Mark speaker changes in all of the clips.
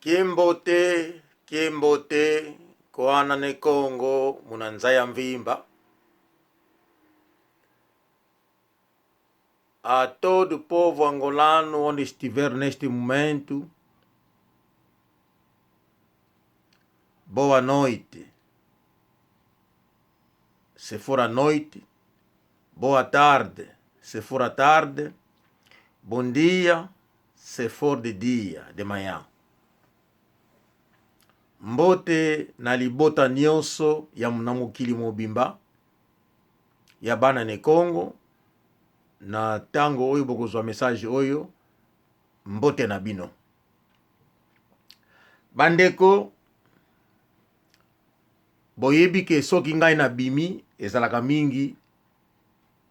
Speaker 1: Kimbote, kimbote, koana ne Kongo muna nzaya mvimba. A todo povo angolano onde estiver neste momento, boa noite. Se for a noite, boa tarde. Se for a tarde, bom dia. Se for de dia, de manhã. Mbote na libota nionso ya na mokili mobimba ya bana ne Kongo na tango oyo bokozwa message oyo, mbote na bino. Bandeko, boyebi ke soki ngai nabimi ezalaka mingi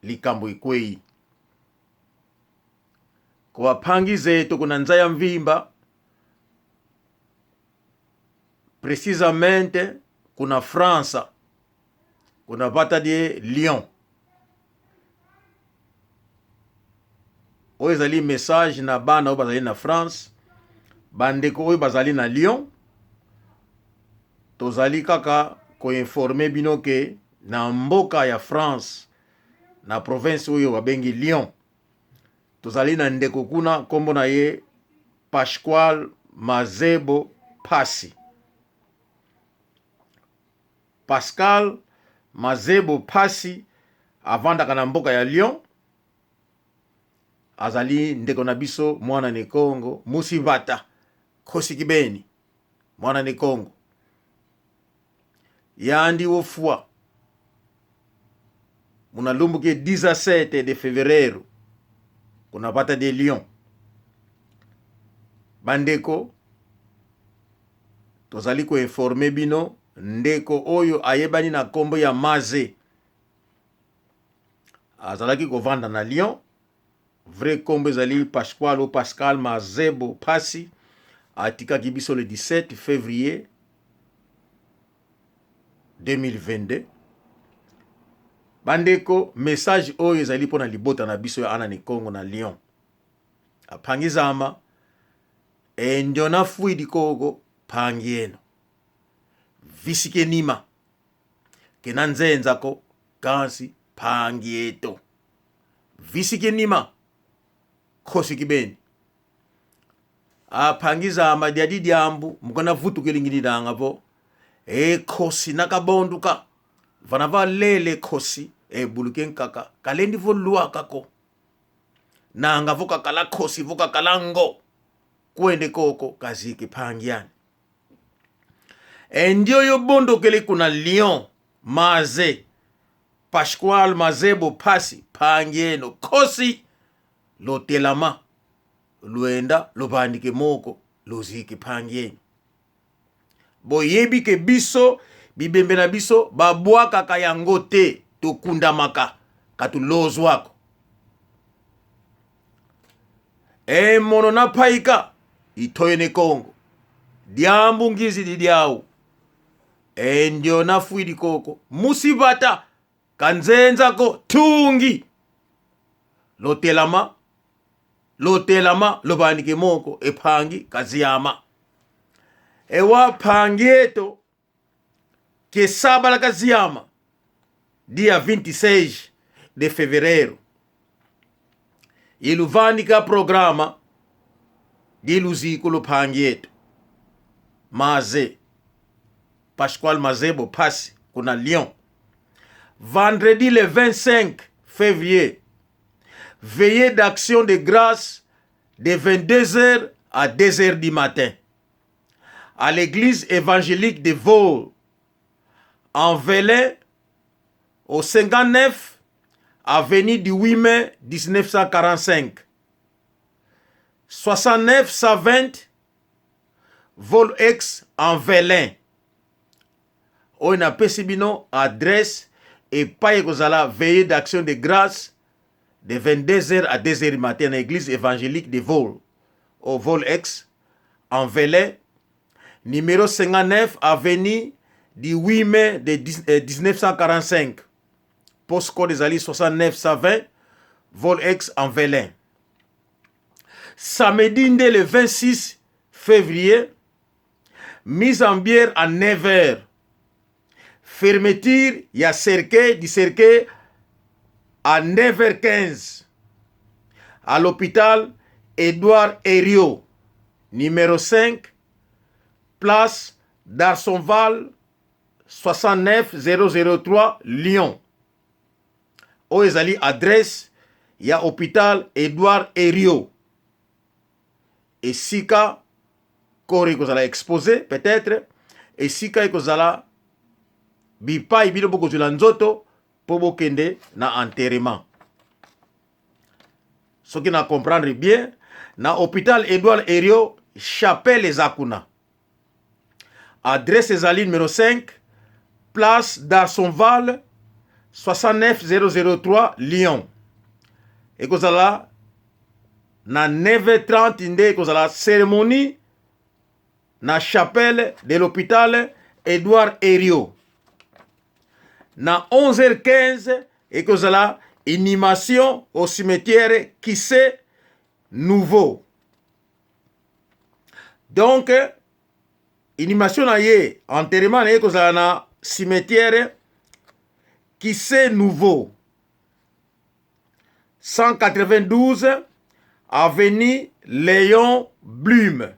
Speaker 1: likambo ekweyi. Koapangize toko na nzaya mvimba precisamente kuna França kuna vata de Lyon. Oyo ezali message na bana oyo bazali na France, bandeko oyo bazali na Lyon, tozali kaka koinforme bino ke na mboka ya France na province oyo babengi Lyon Tozali na ndeko kuna nkombo na ye Pasquale Mazebo Pasi. Pascal Mazebo Pasi avandaka na mboka ya Lyon. Azali ndeko na biso mwana ne Kongo Musibata Kosikibeni mwana ne Kongo yandi wofua munalumbuke 17 de fevereiro kuna pata de Lyon. Bandeko, tozali koinforme bino ndeko oyo ayebani na nkombo ya Maze azalaki kovanda na Lyon. Vrai kombo ezali Pasquale ou Pascal Mazebo Pasi, atikaki biso le 17 février 2022. Bandeko, message oyo ezali mpo na libota na biso ya Anani Congo na Lyon. Apangizama endiona fuidi koko pangi eno visikenima kena nzenzako kasi pangi eto visikenima khosikibeni aphangizama dyadi dyambu mukana vutukelingililanga vo ekhosi nakabonduka vana va lele khosi ebuluke nkaka kalendi vo lwakako nanga vo kakala khosi vo kakala ngo kwende koko kaziki phangiani endio yo bondokele kuna Lyon maze Pasquale Mazebo Pasi phangieno khosi lotelama luenda lobandike moko loziki phangieno boyebi ke biso bibembe na biso babwakaka yango te tokundamaka katulozwako emono na phaika ithoyene kongo dyambu ngizi didyau endio na fwidi koko musibata kanzenzako tungi lotelama lotelama lobandike moko ephangi kaziyama ewa phangi eto kesabala kaziyama dia 26 de fevereiro iluvandika programa di luziku luphangi eto maze Pasquale Mazebo Pasi kuna Lyon vendredi le 25 février veillée d'action de grâce de 22h à 2h du matin à l'église évangélique de Vaud en Velin au 59 avenue du 8 mai 1945 69 120 Vol ex en Velin oyo napesi bino adresse epai ekozala veillée d'action de grâce de 22h à 2h du matin na église évangélique de Vol au Vol ex en Velin numéro 59 avenue du 8 mai de 1945 postcode ezali 69 120 Vol ex en Velin. Samedi nde le 26 février. Mise en bière à 9 heures. Fermeture ya cercueil du cercueil à 9h15 à l'hôpital Edouard Herriot, numéro 5, place Darsonval, 69 003 Lyon. Oyo ezali adresse ya hôpital Edouard Herriot. Esika corps ekozala exposé peut-être, esika ekozala bipai bino bokozwela nzoto mpo bokende na enterrement. Soki na comprendre bien, na hôpital Edouard Herriot, chapelle eza kuna. Adresse ezali numéro 5, place Darsonval, 69003 Lyon. Ekozala na 9h30 nde ekozala cérémonie na chapelle de l'hôpital Edouard Herriot. Na 11h15 ekozala inhumation au cimetière Kissé Nouveau. Donc inhumation na ye, enterrement na ye ekozala na cimetière Kissé Nouveau, 192 avenue Léon Blum,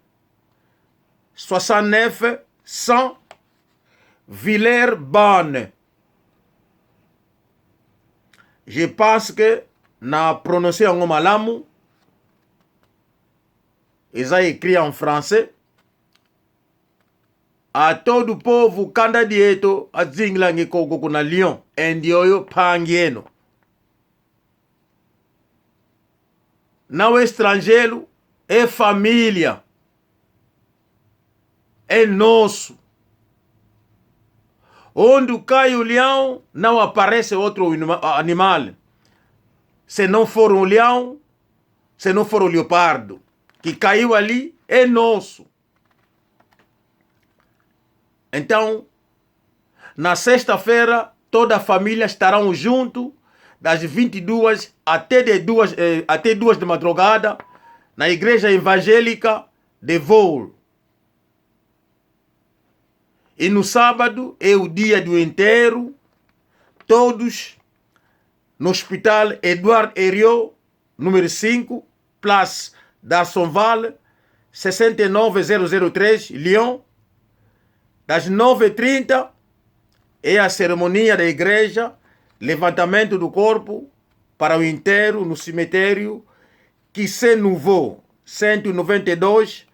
Speaker 1: 69 100 Villeurbanne. Je pense que na prononcé yango malamu, eza écrit en français. A todo povo kanda dieto adzingilange koko kuna Lyon endi oyo pangi eno não estrangeiro é família, é nosso. Onde cai o leão, não aparece outro animal. Se não for um leão, se não for o leopardo, que caiu ali, é nosso. Então, na sexta-feira, toda a família estarão junto, das 22 até 2 de madrugada, na igreja evangélica de Vaulx. E no sábado é o dia do enterro, todos no hospital Edouard Herriot, número 5, Place Darsonval, 69003, Lyon. Das 9h30 é a cerimônia da igreja, levantamento do corpo para o enterro no cemitério Quissé Nouveau, 192,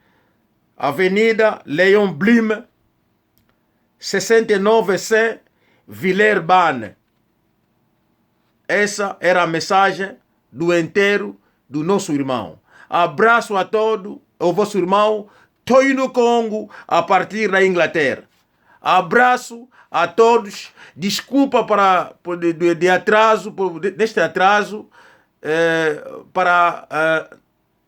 Speaker 1: Avenida Léon Blum, 69 C, Villeurbanne. Essa era a mensagem do enterro do nosso irmão. Abraço a todo o vosso irmão Toino Congo, a partir da Inglaterra. Abraço a todos. Desculpa para, por, de atraso, por, deste atraso, para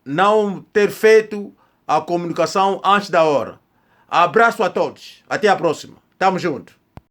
Speaker 1: não ter feito a comunicação antes da hora. Abraço a todos. Até a próxima. Tamo junto.